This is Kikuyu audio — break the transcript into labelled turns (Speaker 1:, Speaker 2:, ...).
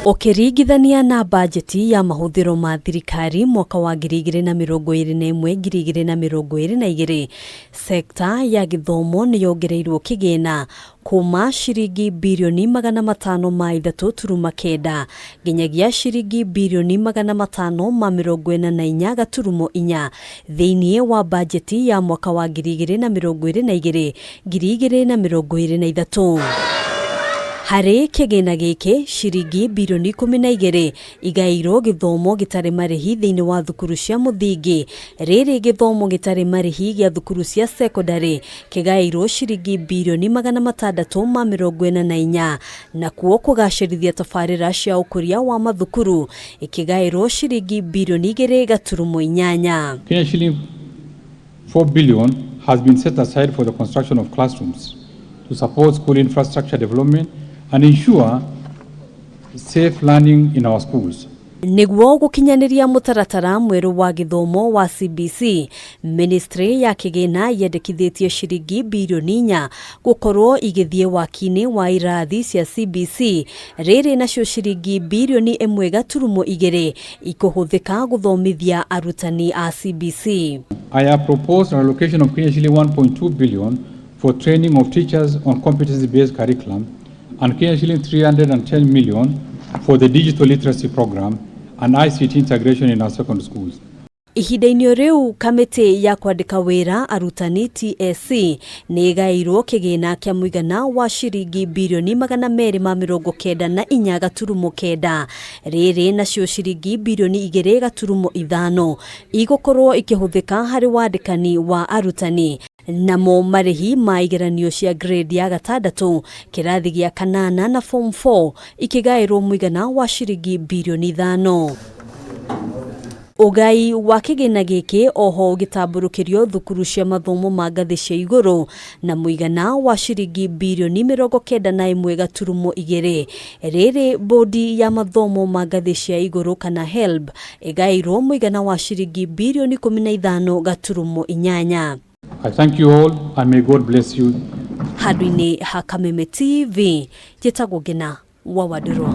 Speaker 1: Ũkĩringithania na bajeti ya mahũthĩro ma thirikari mwaka wa 2021 2022, sekta ya gĩthomo nĩ yongereirwo kĩgĩna kuma ciringi birioni 503.9 nginyagia ciringi birioni 544.4 thĩinĩ wa bajeti ya mwaka wa 2022 2023. Harĩ kĩgĩna gĩkĩ, ciringi birioni 12 igaĩirwo gĩthomo gĩtarĩ marĩhi thĩinĩ wa thukuru cia mũthingi. Rĩrĩ gĩthomo gĩtarĩ marĩhi gĩa thukuru cia sekondarĩ kĩgaĩirwo ciringi birioni 644, nakuo kũgacĩrithia tabarĩra cia ũkũria wa mathukuru ĩkĩgaĩrwo ciringi birioni 2.8.
Speaker 2: Kenya shilling 4 billion has been set aside for the construction of classrooms to support school infrastructure development and ensure safe learning in our schools.
Speaker 1: Nĩguo gũkinyanĩria mũtaratara mwerũ wa gĩthomo wa CBC, Ministry ya Kĩgĩna yendekithĩtie ciringi birioni 4 gũkorwo igĩthiĩ waki-inĩ wa irathi cia CBC, rĩrĩ nacio ciringi birioni 1.2 ikũhũthĩka gũthomithia arutani a CBC.
Speaker 2: I have proposed an allocation of Kenya shilling 1.2 billion for training of teachers on competency-based curriculum and Kenya shilling 310 million for the digital literacy program and ICT integration in our secondary schools.
Speaker 1: Ihinda-inĩ rĩu, kamĩtĩ ya kwandĩka wĩra arutani TSC nĩ ĩgaĩirwo kĩgĩna kĩa mũigana wa ciringi birioni 294.9, rĩrĩ nacio ciringi birioni 2.5 igũkorwo ikĩhũthĩka harĩ wandĩkani wa arutani, namo marĩhi ma igeranio cia grade ya gatandatũ, kĩrathi gĩa kanana na form 4 ikĩgaĩrwo mũigana wa ciringi birioni 5. Ũgai wa kĩgĩna gĩkĩ oho ũgĩtambũrũkĩrio thukuru cia mathomo ma ngathĩ cia igũrũ na mũigana wa ciringi birioni 91.2, rĩrĩ bodi ya mathomo ma ngathĩ cia igũrũ kana HELB ĩgaĩirwo mũigana wa ciringi birioni 15.8.
Speaker 2: I thank you all and may God bless you.
Speaker 1: Handũ-inĩ ha Kameme TV, njĩtagwo Ngina wa Wandirwa.